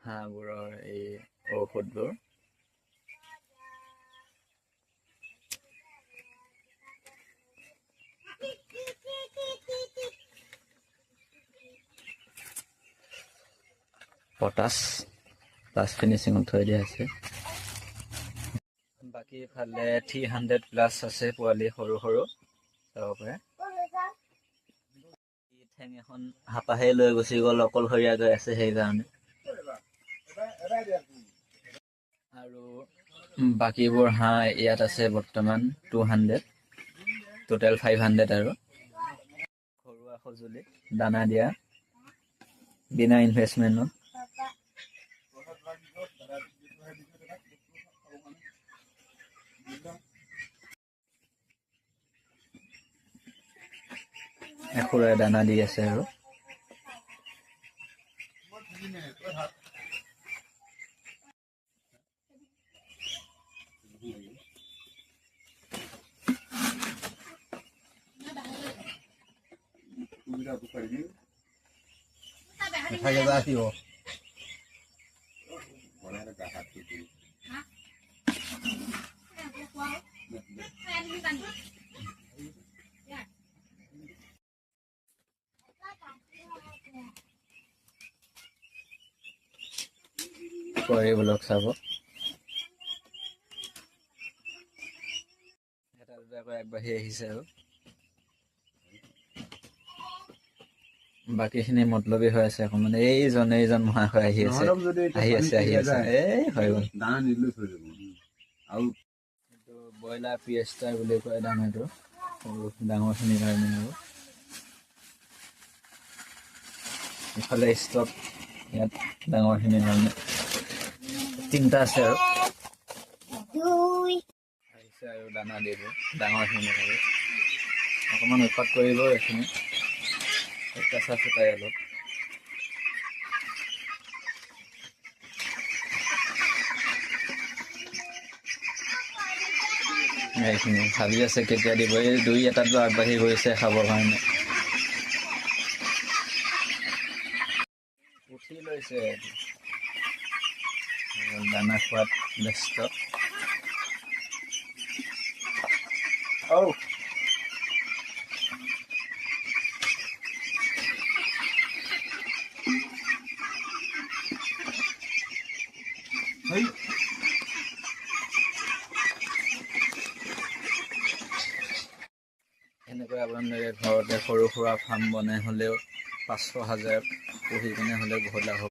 হাঁহবোৰৰ এই ঔষধবোৰ। Potash plus ফিনিচিঙত থৈ দিয়া আছে। বাকী ইফালে 300 প্লাছ আছে পোৱালি সৰু সৰু, চাব পাৰে। ঠেং এখন হাপাহে লৈ গুচি গ'ল, অকলশৰীয়া গৈ আছে সেইকাৰণে। আৰু বাকীবোৰ হাঁহ ইয়াত আছে বৰ্তমান 200, টোটেল 500। আৰু ঘৰুৱা সঁজুলি দানা দিয়া বিনা ইনভেষ্টমেণ্টত। এখুৰাই দানা দি আছে আৰু। ব্লগ চাব, এটা দুটাকৈ আগবাঢ়ি আহিছে আৰু বাকীখিনি মতলবী হৈ আছে অকণমান। এইজন মহাশয় আহি আছে, আহি আছে, আহি আছে, এই হৈ গ'ল। আৰু এইটো ব্ৰইলাৰ পিয়েষ্টাৰ বুলি কয় দানাটো, ডাঙৰখিনিৰ কাৰণে। আৰু ইফালে ষ্টক ইয়াত ডাঙৰখিনিৰ কাৰণে তিনিটা আছে আৰু আহিছে আৰু দানা দিব ডাঙৰখিনিৰ কাৰণে। অকণমান উৎপাত কৰিব এইখিনি, কেঁচা চুকাই অলপ। এইখিনি ভাবি আছে কেতিয়া দিব। এই দুই এটাতো আগবাঢ়ি গৈছে খাবৰ কাৰণে, উঠি লৈছে, দানা খোৱাত ব্যস্ত। এনেকৈ আপোনালোকে ঘৰতে সৰু সুৰা ফাৰ্ম বনাই হ'লেও 500 হাজাৰ পুহি কিনে হ'লেও বহুত লাভ হ'ব।